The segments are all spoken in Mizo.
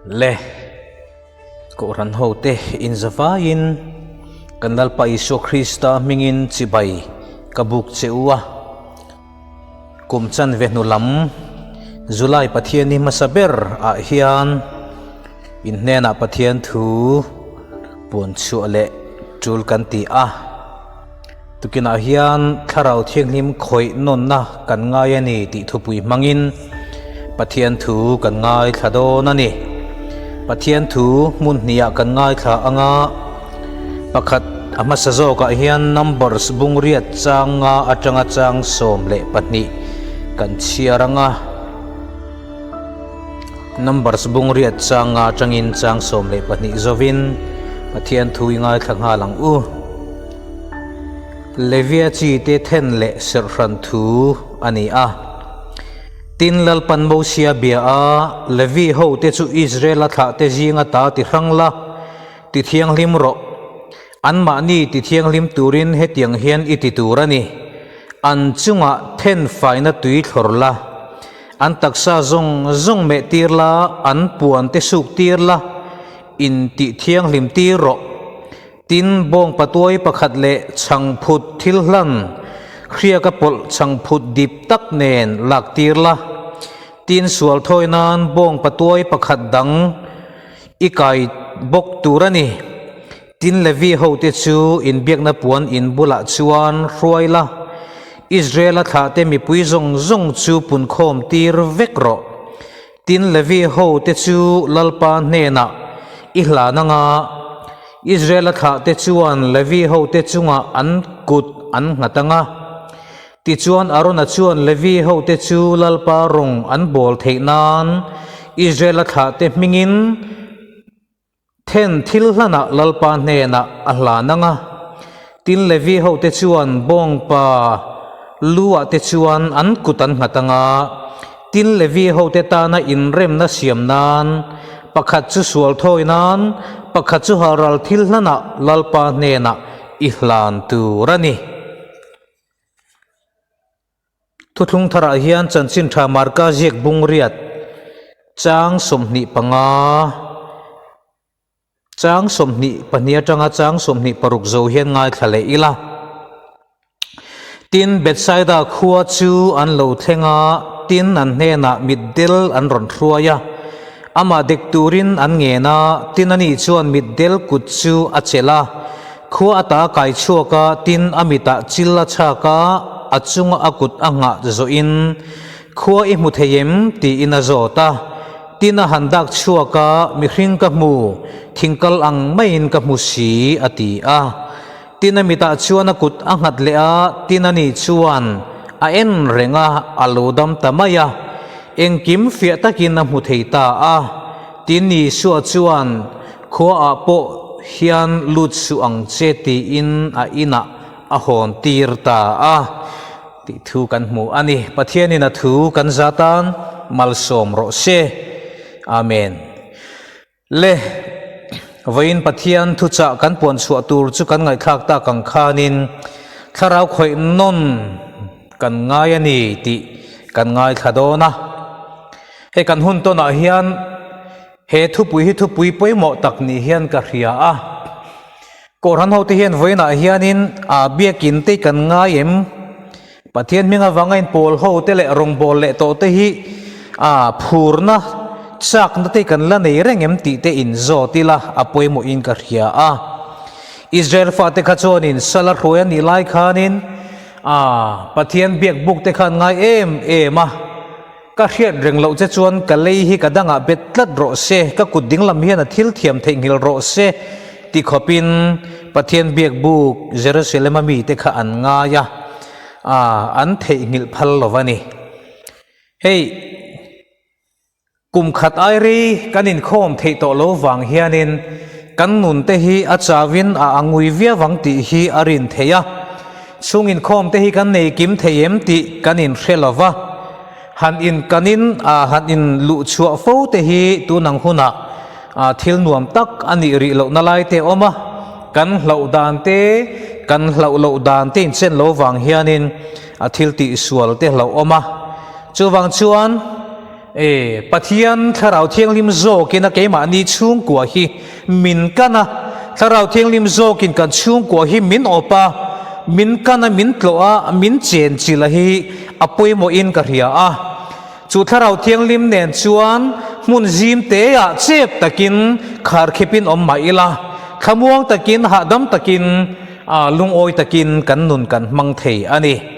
Le Kohhran hote inzavaiin kan Lalpa Isua Krista hmingin chibai ka buk che u a. Kum chanve hnu lam July Pathianni hmasa ber ah hian in hnenah Pathian thu puan chhuah leh tul kan ti a. Tukinah hian Thlarau Thianghlim khawih nawnna kan ngai a ni tih thupui hmangin Pathian thu kan ngaithla dawn a ni. Pathian thu hmun hnihah kan ngaithla anga pakhat a hmasa zawkah hian Numbers bungriat chang nga atanga chang 12 kan chhiar anga Numbers bungriat chang nga atangin chang 12 zovin Pathian thu i ngaithla nghal ang u. Levia chi te then leh serhhran thu a ni a. Tin, Lalpan Mosia bia a, Levi ho te chu Israela thlah te zinga ta ti hrang la, ti thianghlim rawh. Anmahni ti thianghlim turin hetiang hian i ti tur a ni. An chungah then faina tui thlawr la, an taksa zawng zawng meh tir la, an puan te suk tir la, in ti thianghlim tir rawh. Tin, bawng patuai pakhat leh chhangphut thil hlan hriaka pawlh chhangphut dip tak nen lak tir la. Tin, sual thawi nan bawng patuai pakhat dang i kai bawk tur a ni. Tin, Levi hote chu inbiakna puan in bulah chuan hruai la, Israela thlahte mipui zawng zawng chu punkhawm tir vek rawh. Tin, Levi hote chu Lalpa hnenah i hlan anga Israela thlahte chuan Levi hote chungah an kut an nghat anga. Tichuan Arona chuan Levi hote chu Lalpa rawng an bawl theih nan Israela thlahte hmingin Then thil hlanah Lalpa hnenah a hlan ang a, tin Levi hote chuan bawngpa lu ah te chuan an kut an nghat ang a, tin Levi hote tana inremna siam nan, pakhat chu sual thawi nan, pakhat chu halral thil hlanah Lalpa hnenah i hlan tur a ni. Thuthlung tharah hian chanchin tha Marka ziak bung riat chang 25 chang 22 atanga chang 26 zo hian ngaithla leh ila. Tin, Bethsaida khua chu an lo thleng a, tin an hnenah mitdel an rawn hruai a, amah dek turin an ngen a, tin ani chuan mitdel kut chu a chelh a, Khua ata a kai chhuak a, tin a mitah chil a chhak a, a chunga a kut a nghah zawhin, Khua i hmu thei em? tiin a zawt a. Tin a han dak chhuak a, Mihring ka hmu, thingkal ang maiin ka hmu si, a ti a. Tin a mitah chuan a kut a nghat leh a, tin ani chuan a en reng a, a lo dam ta mai a. Engkim fiah takin a hmu thei ta a. Tin Isua chuan, Khuaah pawh hian lut suh ang che tiin a inah a hawn tir ta a tih thu kan hmu a ni. Pathianin a thu kan za tan malsawm rawh se. Amen. Le, vawiin Pathian thuchah kan puan chhuah tur chu kan ngaihthlak tak ang khanin thlarau khawih nawn kan ngai a ni tih kan ngaithla dawn a. Hei kan hun tawnah hian He thupui hi thupui pawimawh tak ni hian ka hria a. Kohhran hote hian vawiinah hianin a biakin te kan ngai em? Pathian hming avanga inpawl ho te leh rawngbâwl leh tawh te hi a phurna châkna te kan la nei reng em tih te inzawt ila a pawimawhin ka hria a. Israel fate kha chuanin sala hruai a nih lai khanin a Pathian biakbuk te kha an ngai em em a. Ka hriat reng loh che chuan ka lei hi ka dangah bet tlat rawh se, ka kut dinglam hian a thil thiam theihnghilh rawh se ti khawpin Pathian biakbuk Jerusalem-a mite kha an ngai a, an theihnghilh phal lo a ni. Hei, kum khat ai rei kan inkhawm theih tawh lo vang hianin kan nunte hi a chauin a angui viau ang tih hi a rin theih a. Chhung inkhawm te hi kan nei kim thei em tih kan inhre lo va, han inkanin han inluh chhuah fo te hi tunang hunah thil nuam tak a nih rih lohna lai te a awm a, kan hlauh dan te, kan hlauh loh dan te inchen lo vang hianin a thil tihsual te hlauh awm a. Chuvang chuan. E, Pathian Thlarau Thianghlim zawkin a keimahni chhungkua hi min kan a, Thlarau Thianghlim zawkin kan chhungkua hi min awp a, min kan a, min tlawh a, min chen chilh a hi a pawimawhin ka hria a. Chu Thlarau Thianghlim nen chuan hmun zim teah chep takin kharkhipin awm mah ila, thlamuang takin, hahdam takin, lungawi takin kan nun kan hmang thei a ni.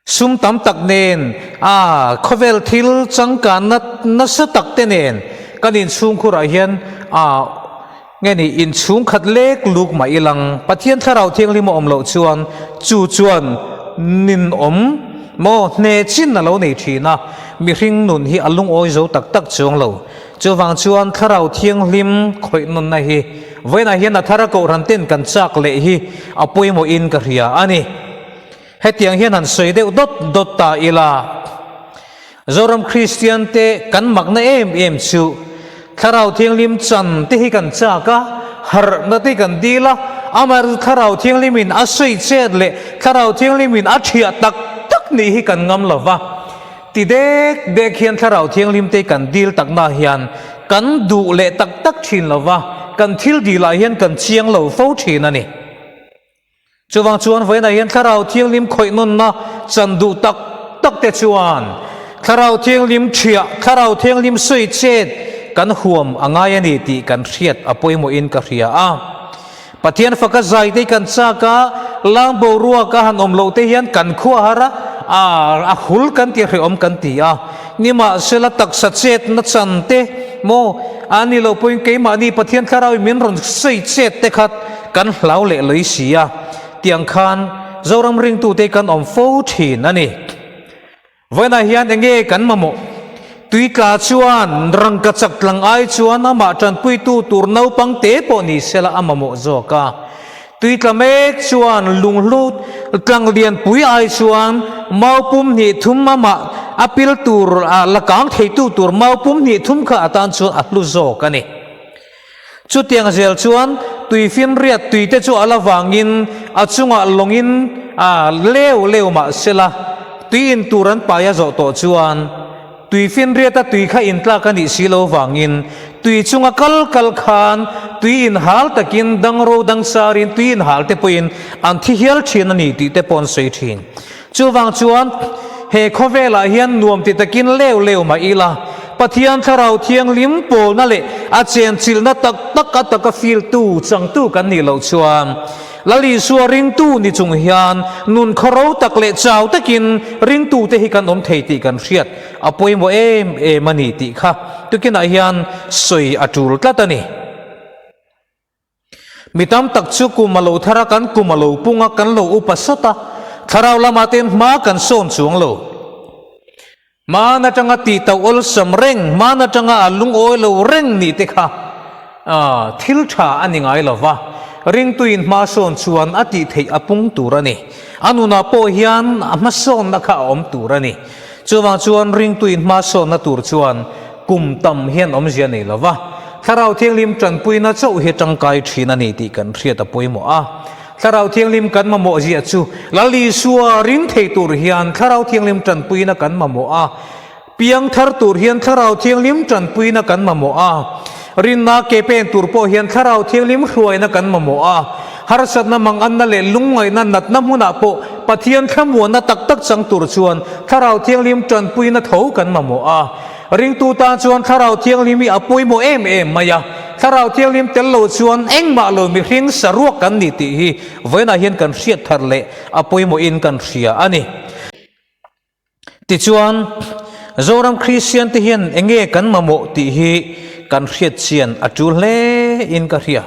Sum tam tak nen a khawvel thil changkanna nasa tak te nen kan inchhungkhurah hian a nge ni inchhungkhat lek luk mah ilang Pathian Thlarau Thianghlim a awm loh chuan chu chuan ninawm maw hne chin a lo nei thin a, mihring nun hi a lungawi zo tak tak chuang lo. Chuvang chuan Thlarau Thianghlim khawih nunna hi vawiinah hian a thara kohhran ten kan chak leh hi a pawimawhin ka hria a ni. Hetiang hian han sawi deuh dawt dawt ta ila, Zoram Kristian te kan makna em em chu Thlarau Thianghlim chan te hi kan chak a, harhna te kan dil a, amaherawhchu Thlarau Thianghlim in a sawi chet leh Thlarau Thianghlim in a thiah tak tak nih hi kan ngam lo va. Ti dek dek hian Thlarau Thianghlim te kan dil takna hian kan duh leh tak tak thin lo va, kan thil dilah hian kan chiang lo fo thin a ni. Chuvang chuan vawiinah hian Thlarau Thianghlim khawih nawnna chan duh tak tak te chuan Thlarau Thianghlim thiah, Thlarau Thianghlim sawi chet kan huam a ngai a ni tih kan hriat a pawimawhin ka hria a. Pathian faka zai te kan chak a, lang boruak a han awm loh te hian kan khua har a, a hul kan ti a, hrehawm kan ti a. Nimahsela taksa chetna chan te maw a ni lo pawhin keimahni Pathian Thlarauin min rawn sawi chet te kha kan hlau leh lawih si a, tiang khan Zoram ringtute kan awm fo thin a ni. Vawiinah hian enge kan mamawh? Tui tla chuan rangka chak tlang ai chuan amah tanpuitu tur naupang te pawh ni sela a mamawh zawk a. Tui tla mek chuan lunghlu tlang lianpui ai chuan mau pum hnih thum amah a pil tur la kang theitu tur mau pum hnih thum kha atan chuan a hlu zawk a ni. Chutiang zel chuan tuifinriat tuite chu a la vangin a chungah lawngin a leu leu mah sela tui in tur an pai a zawh tawh chuan tuifinriata tui kha intlak a nih si lo vangin tui chunga kal kal khan tui inhal takin dangro dangsarin tui inhal te pawhin an thi hial thin a ni tih te pawh an sawi thin. Chuvang chuan he khawvelah hian nuam ti takin leu leu mah ila, Pathian Thlarau Thianghlim pawlna leh a chenchilhna tak tak a taka filtu, changtu kan nih loh chuan Lal Isua ringtu ni chung hian nun khawro tak leh chau takin ringtute hi kan awm thei tih kan hriat a pawimawh em em a ni tih kha tukinah hian sawi a tul tlat a ni. Mi tam tak chu kum a lo thar a, kan kum a lo pung a, kan lo upa sawt a, thlarau lamah te hma kan sawn chuang lo. Hman atanga tih tauh awlsam reng, hman atanga a lungawi lo reng nih te kha thil tha a ni ngai lo va, ringtuin hma sawn chuan a tih theih a pung tur a ni. A nunah pawh hian a hmasawnna kha a awm tur a ni. Chuvang chuan ringtuin hma sawnna tur chuan kum tam hian awmzia nei lo va, Thlarau Thianghlim tanpuina chauh hi tangkai thin a ni tih kan hriat a pawimawh a. Thlarau Thianghlim kan mamawh ziah chu Lal Isua ring thei tur hian Thlarau Thianghlim tanpuina kan mamawh a. Piang thar tur hian Thlarau Thianghlim tanpuina kan mamawh a. Rinna ke pen tur pawh hian Thlarau Thianghlim hruaina kan mamawh a. Harsatna manganna leh lungngaihna natna hmunah pawh Pathian thlamuanna tak tak chang tur chuan Thlarau Thianghlim tanpuina tho kan mamawh a. Ringtu tan chuan Thlarau Thianghlim hi a pawimawh em em mai a, Thlarau Thianghlim tel lo chuan engmah lo mihring saruak kan ni tih hi vawiinah hian kan hriat thar leh a pawimawhin kan hria a ni. Tichuan, Zoram Kristian te hian enge kan mamawh tih hi kan hriat chian a tul hle in ka hria.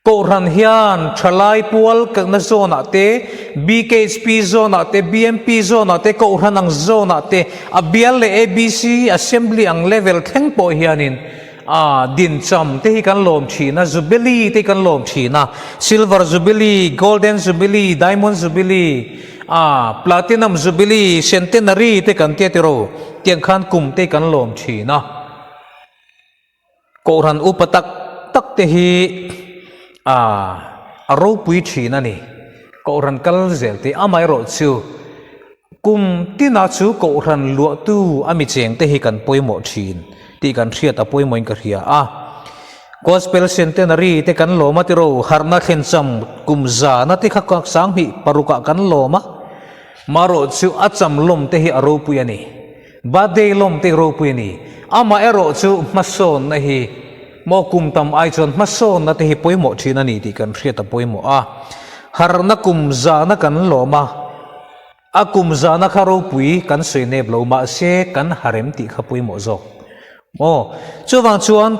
Kohhran hian thalai pual kalna zawnah te, BKHP zawnah te, BMP zawnah te, Kohhran ang zawnah te, a bial leh ABC Assembly ang level thleng pawh hianin a dincham te hi kan lawm thin a, Jubilee te hi kan lawm thin a, Silver Jubilee, Golden Jubilee, Diamond Jubilee, a Platinum Jubilee, Centenary te kan tia tiraw, tiang khan kum te hi kan lawm thin a. Kohhran upa tak tak te hi a a ropui thin a ni. Kohhran kal zel te amaherawh chu Kum tina chu kohhran luahtu a mi chengte hi kan pawimawh thin tih kan hriat a pawimawhin ka hria a. Gospel Centenary te kan lawm a tiro, harhna thlencham kum zana te kha 2006 ah kan lawm a, marawh chu a cham lawm te hi a ropui a ni. Birthday lawm te ropui a ni. Amaherawh chu hmasawnna hi maw kum tam ai chuan hmasawnna te hi pawimawh thin a ni tih kan hriat a pawimawh a. Harhna kum zana kan lawm a. A kum zana kha ropui kan sawi nep lo mahse kan harem tih kha pawimawh zawk maw? Chuvang chuan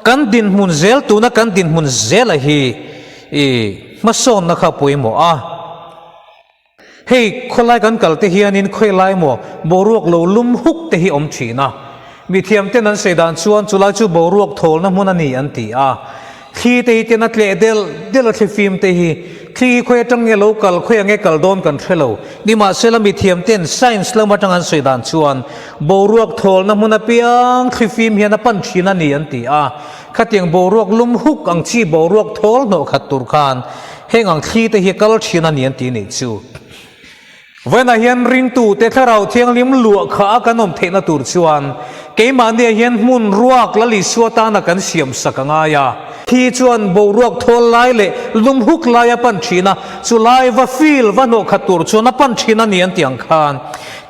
kan dinhmun zel tuna kan dinhmun zela hi i hmasawnna kha pawimawh a. Hei khawlai kan kal te hianin khawilai maw boruak lo lum huk te hi awm thin a. Mithiam ten an sawi dan chuan chulai chu boruak thawlna hmun a ni an ti a. Thli te hi ten a tleh del del a thlifim te hi thli hi khawi atang nge lo kal khawi ange kal dawn kan hre lo. Nimahsela mithiam ten science lam atang an sawi dan chuan boruak thawlna hmun apiang thlifim hian a pan thin a ni an ti a. Khatiang boruak lum huk ang chi boruak thawl hnawh khat tur khan heng ang thli te hi a kal thin a ni an ti nih chu. Vawiinah hian ringtute Thlarau Thianghlim luah kha a kan awm theihna tur chuan keimahniah hian hmun ruak Lal Isua tana kan siam sak a ngai a. Thi chuan boruak thawl lai leh lum huk lai a pan thin a, chu lai va feel va hnawh khat tur chuan a pan thin a ni an tih ang khan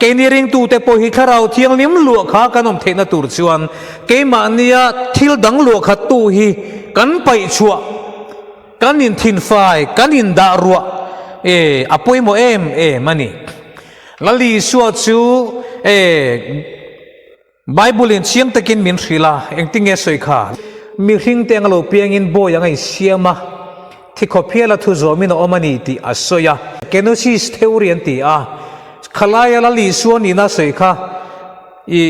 keini ringtute pawh hi Thlarau Thianghlim luah kha kan awm theihna tur chuan keimahnia thil dang luah khattu hi kan paih chhuah Kan inthinfai, kan indah ruah e, a pawimawh em em a ni. Lal Isua chu e, Bible-in chiang takin min hrilh a, engtinge sawi kha? Mihringte anga lo piangin bawi anga insiam a, thikhawp hiala thu zawmin a awm a ni tih a sawi a. Kenosis theory an ti a, khalaia Lal Isua nihna a sawi kha. I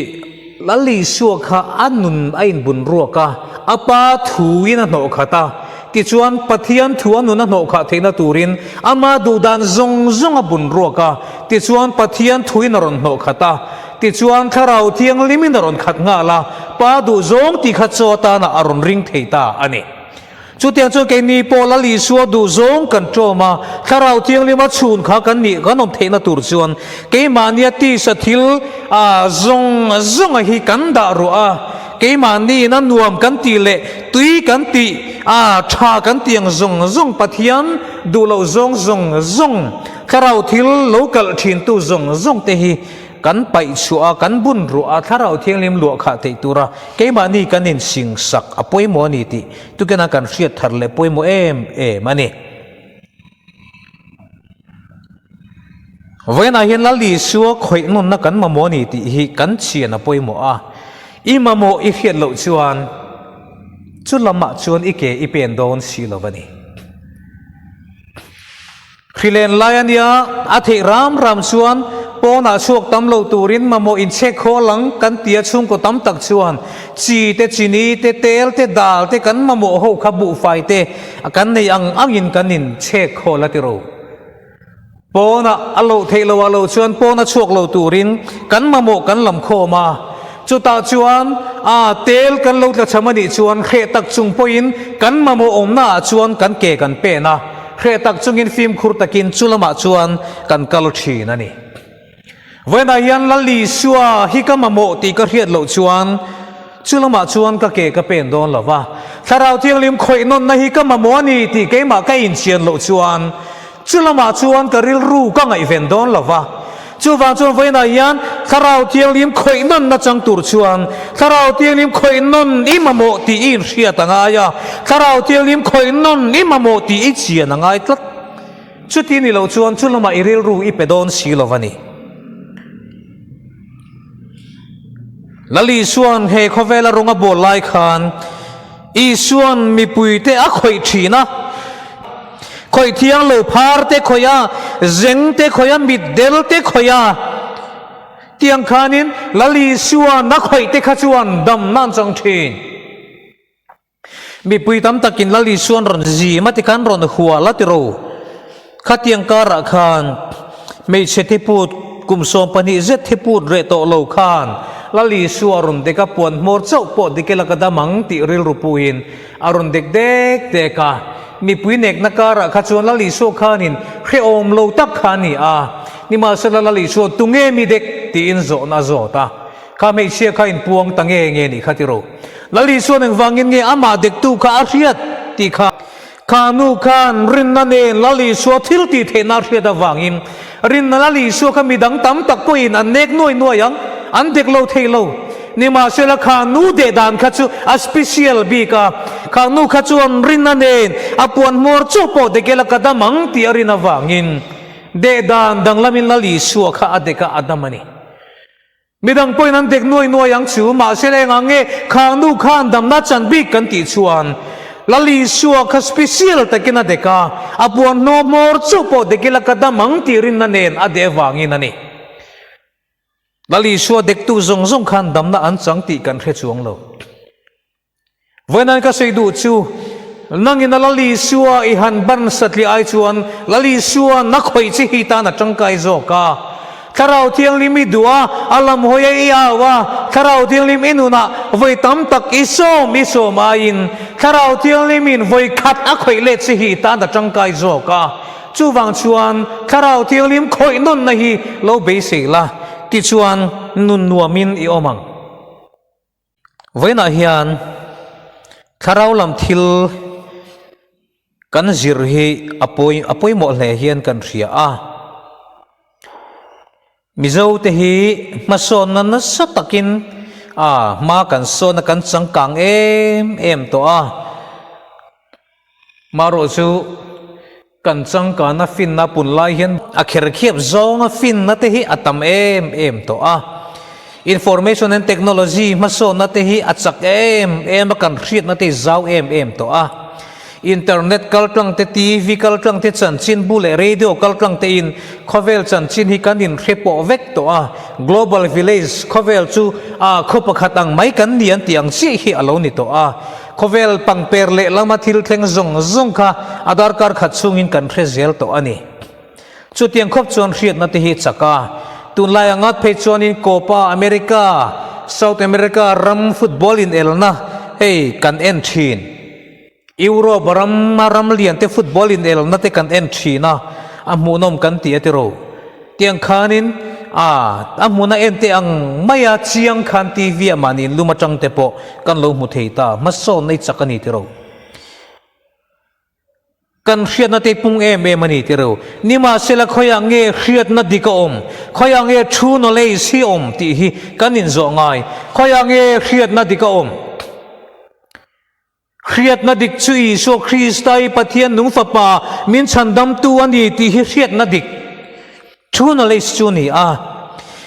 Lal Isua kha a nun a inbun ruak a, a Pa thuin a hnawh khat a. Tichuan, Pathian thu a nun a hnawh khah theihna turin ama duhdan zawng zawng a bun ruak a. Tichuan, Pathian thuin a rawn hnawh khat a. Tichuan, Thlarau Thianghlimin a rawn khat nghal a, Pa duhzawng tih kha chaw atana a rawn ring thei ta a ni. Chutiang chuan keini pawh Lal Isua duhzawng kan ṭawm a, Thlarau Thianghlima chhun kha kan nih kan awm theihna tur chuan keimahnia tisa thil a zawng zawnga hi kan dah ruah a, keimahniin a nuam kan tih leh tui kan tih a ṭha kan tih ang zawng zawng Pathian duh loh zawng zawng zawng Thlarau thil lo kalh ṭhintu zawng zawng te hi Kan paih chhuah a, kan bun ruah a, Thlarau Thianghlim luah khah theih tura keimahni kan insing sak a pawimawh a ni tih tukena kan hriat thar leh pawimawh em em a ni. Vawiinah hian Lal Isua khawih nunna kan mamawh a ni tih hi kan chian a pawimawh a, i mamawh i hriat loh chuan chu lamah chuan i ke i pen dawn si lo a ni. Hrilen lai a nia, a theih ram ram chuan pawnah chhuak tam lo turin mamawh inchhek khaw lang kan tia chhungkaw tam tak chuan chi te, chini te, tel te, dal te kan mamawh ho kha buhfai te kan nei ang angin kan inchhek khaw la tiro. Pawnah a loh theih loh ah lo chuan pawna chhuak lo turin kan mamawh kan lam khawm a, chutah chuan a tel kan lo tla cham a nih chuan hreh tak chung pawhin kan mamawh awmna ah chuan kan ke kan pen a. Hreh tak chungin fimkhur takin chu lamah chuan kan kal thin a ni. Vawiinah hian Lal Isua hi ka mamawh tih ka hriat loh chuan chu lamah chuan ka ke ka pen dawn lo va. Thlarau Thianghlim khawih nawnna hi ka mamawh a ni tih keimah ka inchian loh chuan chu lamah chuan ka rilru ka ngaihven dawn lo va. Chuvang chuan vawiinah hian Thlarau Thianghlim khawih nawn nachang tur chuan Thlarau Thianghlim khawih nawn i mamawh tih i inhriat a ngai a, Thlarau Thianghlim khawih nawn i mamawh tih i chian a ngai tlat. Chuti ni loh chuan chu lamah i rilru i pe dawn si lo va ni. Lal Isua'n he khawvela rawng a bawl lai khan Isua'n mipuite a khawih thin a. Khawih thiang lo phar te khawih a, zeng te khawih a, mitdel te khawih a. Tiang khanin Lal Isua'n a khawih te kha chuan damna an chang thin. Mipui tam takin Lal Isua'n rawn zim a tikhan rawn hual a tiro. Khatiang karah khan hmeichhe thiput kum 12 zet thiput reh tawh lo khan Lal Isua rawn dek a, puan hmawr chauh pawh dik ila ka dam ang tih rilru puhin a rawn dek dek dek a. Mipui nekna karah kha chuan Lal Isua khanin hrehawm lo tak kha a ni a. Nimahsela Lal Isua tunge mi dek? tiin zawhna a zawt a. Kha hmeichhia kha inpuang ta nge nge nih kha ti ro. Lal Isuan engvangin nge amah dektu kha a hriat tih kha Kha nu khan rinna nen Lal Isua thil tih theihna a hriat avangin rinna Lal Isua kha midang tam tak pawhin an nek nuai nuai ang, an dek lo thei lo. Nimahsela kha nu deh dan kha chu a special bik a, kha nu kha chuan rinna nen a puan hmawr chauh pawh dek ila ka dam ang tih a rin avangin deh dan danglamin Lal Isua kha a dek a, a dam a ni. Midang pawhin an dek nuai nuai ang chu, mahse la engah nge khang nu khan damna chan bik kan tih chuan Lal Isua kha special takin a dek a, a puan hnaw hmawr chauh pawh dek ila ka dam ang tih rinna nen a deh vangin a ni. Lal Isua dektu zawng zawng khan damna an chang tih kan hre chuang lo. Vawinan ka sawi duh chu, nangin a Lal Isua i han ban satliah ai chuan Lal Isua na khawih chi hi tan a tangkai zawk a. Thlarau Thianghlim i duh a, a lam hawi a i au a, Thlarau Thianghlim i nunah vawi tam tak i sawm i sawm aiin Thlarau Thianghlimin vawi khat a khawih let chi hi tan a tangkai zawk a. Chuvang chuan Thlarau Thianghlim khawih nawnna hi lo beisei la, tichuan nun nuamin i awm ang. Vawiinah hian thlarau lam thil kan zir hi a pawi a pawimawh hle hian kan hria a. Mizo te hi hmasawnna nasa takin a hma kan sawn a kan changkang em em tawh a. Marawh chu kan changkana finna pun lai hian a kherkhiap zawnga finna te hi a tam em em tawh a. Information and Technology hmasawnna te hi a chak em em a, kan hriatna te hi zau em em tawh a. Internet kaltlang te, TV kaltlang te, chanchinbu leh radio kaltlang te in khawvel chanchin hi kan inhre pawh vek tawh a. Global village khawvel chu a khaw pakhat ang mai kan ni an tih ang chiah hi a lo ni tawh a. Khawvel pangper leh lama thil thleng zawng zawng kha a darkar khat chhungin kan hre zel tawh a ni. Chutiang khawp chuan hriatna te hi chak a, tunlai a ngat phei chuanin Copa America, South America ram football inelna hei kan en thin. Europe ram a ram lian te football inelna te kan en thin a, a hmuhnawm kan ti a tiro. Tiang khanin a a hmuna en te ang maia chiang khan TV ah mahni in lum atang te pawh kan lo hmu thei ta, hmasawnna i chak a ni tiro. Kan hriatna te pung em em a ni tiro. Nimahsela khawiah nge hriatna dik a awm, khawiah nge true knowledge hi awm tih hi kan inzawh ngai. Khawiah nge hriatna dik a awm? Hriatna dik chu Isua Krista i Pathian nung Fapa min chhandamtu a ni tih hi hriatna dik, true knowledge, chu a ni a.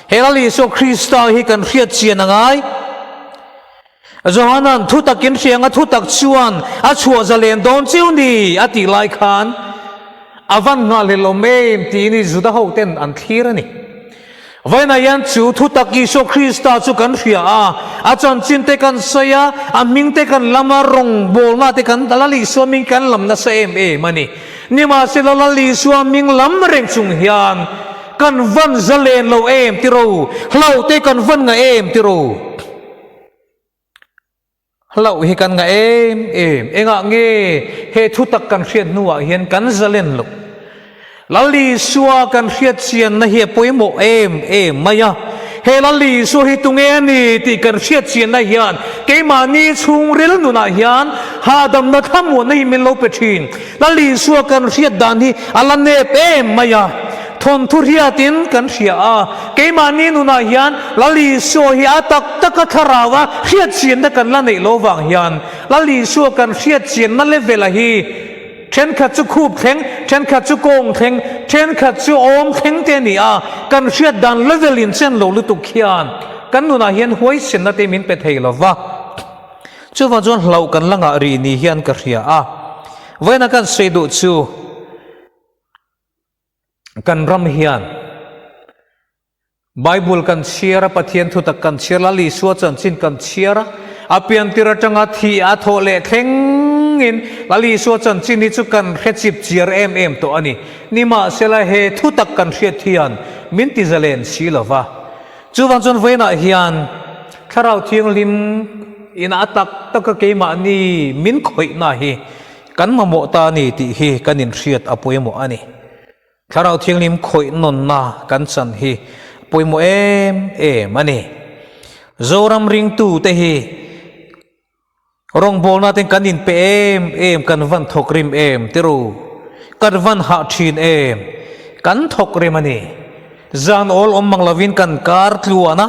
He Lal Isua Krista hi kan hriat chian a ngai. Johana'n thu takin hriang a thutak chuan a chhuah zalen dawn chiu ni a tih lai khan a van nghahhlelh awm em tiin i Juda hoten an thlir a ni. Vawiinah hian chu thutak Isua Krista chu kan hria a, a chanchin te kan sawi a, a hming te kan lam a, rawngbawlna te kan Lal Isua hming kan lam nasa em em a ni. Nimahsela Lal Isua hming lam reng chung hian kan van zalen lo em tiro, hlauh te kan van ngah em tiro. Hlauh hi kan ngah em em. Engah nge he thutak kan hriat hnuah hian kan zalen loh? Lal Isua kan hriat chianna hi a pawimawh em em mai a. He Lal Isua hi tunge a ni tih kan hriat chianna hian keimahni chhungril nunah hian hahdamna thlamuanna hi min lo pe thin. Lal Isua kan hriat dan hi a la nep em mai a. Thawnthu hriatin kan hria a, keimahni nunah hian Lal Isua hi a tak taka thlarau a hriatchianna kan la neih lo vang hian Lal Isua kan hriatchianna level-a hi thenkhat chu khup thleng, thenkhat chu kawng thleng, thenkhat chu awm thleng te a ni a, kan hriat dan level in chen lo lutuk hian kan nunah hian huaisenna te min pe thei lo va. Chuvang chuan hlauh kan la ngah rih ni hian ka hria a, vawiina kan sawi duh chu, Kan ram hian Bible kan chhiar a, Pathian thutak kan chhiar a, Lal Isua chanchin kan chhiar a, a piantir atanga thi a thawh leh thlengin Lal Isua chanchin hi chu kan hre chip chiar em em tawh a ni. Nimahsela he thutak kan hriat hian min ti zalen si lo va. Chuvang chuan vawiinah hian Thlarau Thianghlim in a tak taka keimahni min khawihna hi Kan mamawh ta a ni tih hi kan inhriat a pawimawh a ni. Thlarau Thianghlim khawih nawnna kan chan hi pawimawh em em a ni. Zoram ringtute hi rawngbawlna ten kan inpe em em, kan van thawk rim em ti ru, kan van hah thin em, kan thawk rim a ni. Zan awl awm mang lovin kan kar tluan a,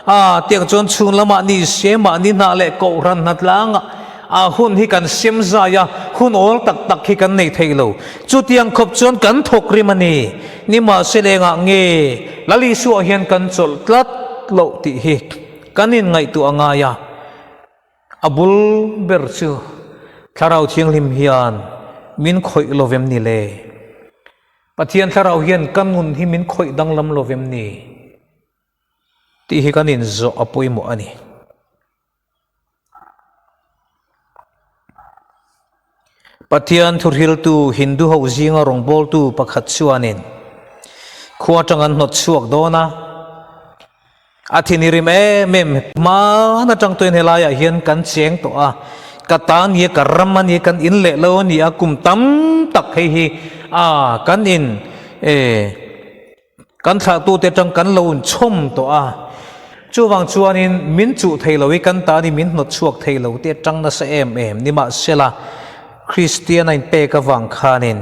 a tiang chuan chhung lamah ni se mahni hnah leh kohhran hnatlangah a hun hi kan sem zai a, hun awl tak tak hi kan nei thei lo. Chutiang khawp chuan kan thawk rim a ni. Nimahsela engah nge Lal Isua hian kan chawlh tlat loh tih hi kan inngaihtuah a ngai a. A bul ber chu Thlarau Thianghlim hian min khawih lo vem ni le? Pathian Thlarau hian ka nun hi min khawih danglam lo vem ni? Tih hi kan inzawh a pawimawh a ni. Pathian thuhriltu Hindu ho zinga rawngbawltu pakhat chuanin khua atang an hnawt chhuak dawn a, A thin i rim em em, hman atang tuin helaiah hian kan cheng tawh a, ka ta nia, ka ram a nia, kan in leh lo a ni a, kum tam tak hei hi a kan in e kan thlahtute atang kan lo inchhawm tawh a, chuvang chuanin min chuh thei lo i kan ta ni min hnawt chhuak thei lo te atang nasa em em nimahsela Kristian a inpek avang khanin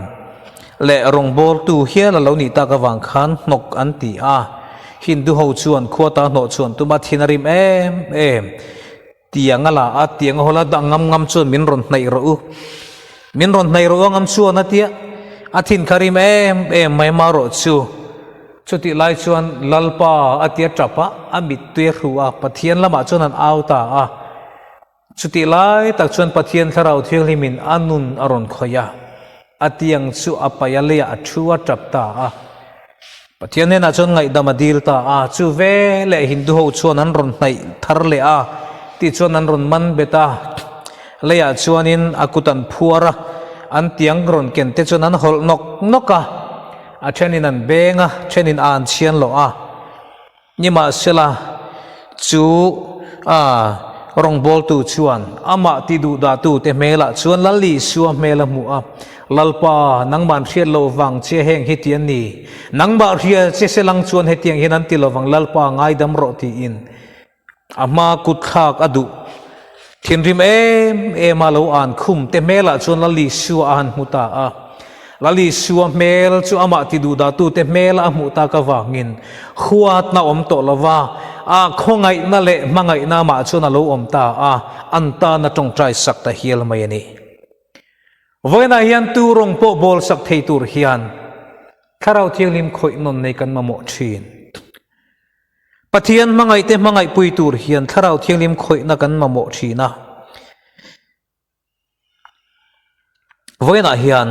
leh rawngbawltu hial a lo nih tak avang khan hnawk an ti a. Hindu ho chuan khua ta hnawh chuan tuma thin a rim em em. Tiang a la a, tiang a hawl a, dah ngam ngam chuan min rawn hnaih rawh u. Min rawn hnaih rawh u a ngam chuan a tia. A thin kha rim em em mai marawh chu. Chutih lai chuan Lalpa a tia tap a, a mittui a hru a, Pathian lamah chuan an au ta a. Chutih lai tak chuan Pathian Thlarau Thianghlimin a nun a rawn khawih a, a tiang chu a paih a leiah a thu a tap ta a. Pathian hnenah chuan ngaihdam a dil ta a, chu ve leh Hindu ho chuan an rawn hnaih thar leh a, tichuan an rawn man bet a. Leiah chuanin a kut an phuar a, an tiang rawn ken te chuan an hawlh nawk nawk a, a thenin an beng a, thenin a an chhian lawh a. Nimahsela, chu a rawngbawltu chuan amah ti duhdahtute hmelah chuan Lal Isua hmel a hmuh a, Lalpa, nangmah hriat loh vang che heng hi ti an ni. Nangmah hria che se lang chuan hetiang hian an ti lovang, Lalpa, ngaidam rawh tiin a hma kutthlak a duh. Thinrim em em a lo an khum te hmelah chuan Lal Isua a han hmu ta a. Lal Isua hmel chu amah ti duhdahtute hmela a hmuh tak avangin huatna awm tawh lo va, a khawngaihna leh hmangaihna amah chuan a lo awm ta a, an tan a tawngtai sak ta hial mai a ni. Vawiinah hian tu rawng pawh bawl sak thei tur hian Thlarau Thianghlim khawih nawn nei kan mamawh thin. Pathian hmangaihte hmangaihpui tur hian Thlarau Thianghlim khawihna kan mamawh thin a. Vawiinah hian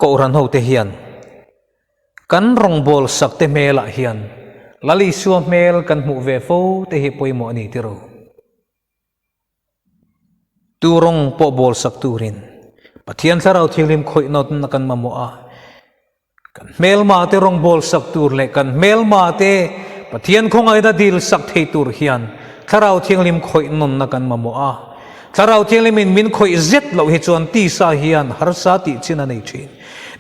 Kohhran hote hian kan rawngbâwl sakte hmelah hian Lal Isua hmel kan hmuh ve fo te hi pawimawh a ni tiraw? Tu rawng pawh bâwl sak turin Pathian Thlarau Thianghlim khawih nawtna kan mamawh a. Kan hmelma te rawngbâwl sak tur leh kan hmelma te Pathian khawngaihna dil sak thei tur hian Thlarau Thianghlim khawih nawnna kan mamawh a. Thlarau Thianghlimin min khawih zet loh hi chuan tisa hian harsa tih chin a nei thin.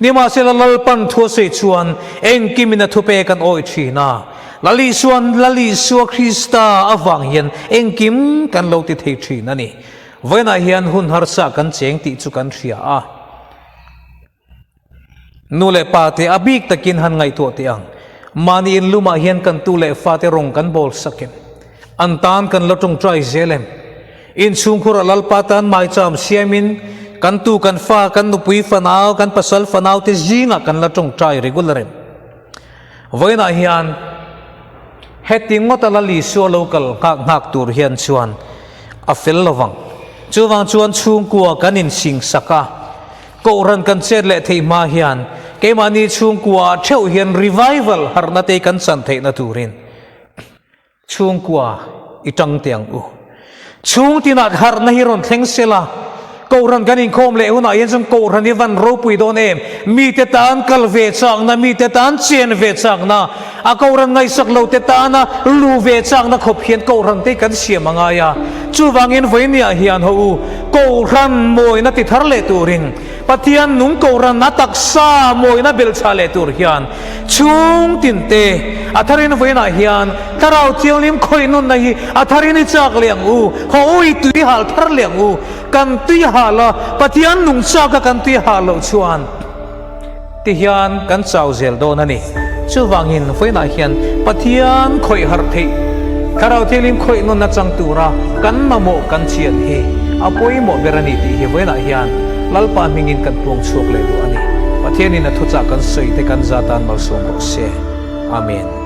Nimahsela Lalpan thu a sawi chuan engkimin a thupe kan awih thin a. Lal Isua'n Lal Isua Krista avang hian engkim kan lo ti thei thin a ni. Vawiinah hian hun harsa kan cheng tih chu kan hria a. Nu leh pa te a bik takin han ngaihtuah teh ang. Mahni in lumah hian kan tu leh fate rawng kan bawl sak em? An tan kan la tawngtai zel em? Inchhungkhurah Lalpa tan maicham siamin kan tu kan fa, kan nupui fanau, kan pasal fanau te zingah kan la tawngtai regular em? Vawiinah hian heti ngawta Lal Isua lo kal nghak nghak tur hian chuan a fel lovang. Chuvang chuan chhungkua kan insingsak a. Kohhran kan chet leh theih hma hian keimahni chhungkua theuh hian revival harhna te kan chan theihna turin chhungkua i tang teh ang u. Chhung tinah harhna hi rawn thleng sela, Kohhran kan inkhawm leh hunah hian chuan Kohhran hi van ropui dawn em? Mite tan kal ve chakna, mite tan chen ve chakna, a Kohhran ngaihsak lo te tana lu ve chakna khawp hian Kohhran te kan siam a ngai a. Chuvangin vawinia hian ho u, Kohhran mawina ti thar leh turin. Pathian nung kohhran a taksa mawina belchhah leh tur hian chhung tinte a tharin vawiinah hian Thlarau Thianghlim khawih nunna hi a tharin i chak leh ang u, haw u i tui hal thar leh ang u. Kan tui hal a, Pathian nung chak a kan tui hal loh chuan ti hian kan chau zel dawn a ni. Chuvangin vawiinah hian Pathian khawih harh theih, Thlarau Thianghlim khawih nunna chang tura kan mamawh kan chian hi a pawimawh ber a ni tih hi vawiinah hian Lalpa hmingin kan puang chhuak leh duh a ni. Pathianin a thuchah kan sawi te kan za tan malsawm rawh se. Amen.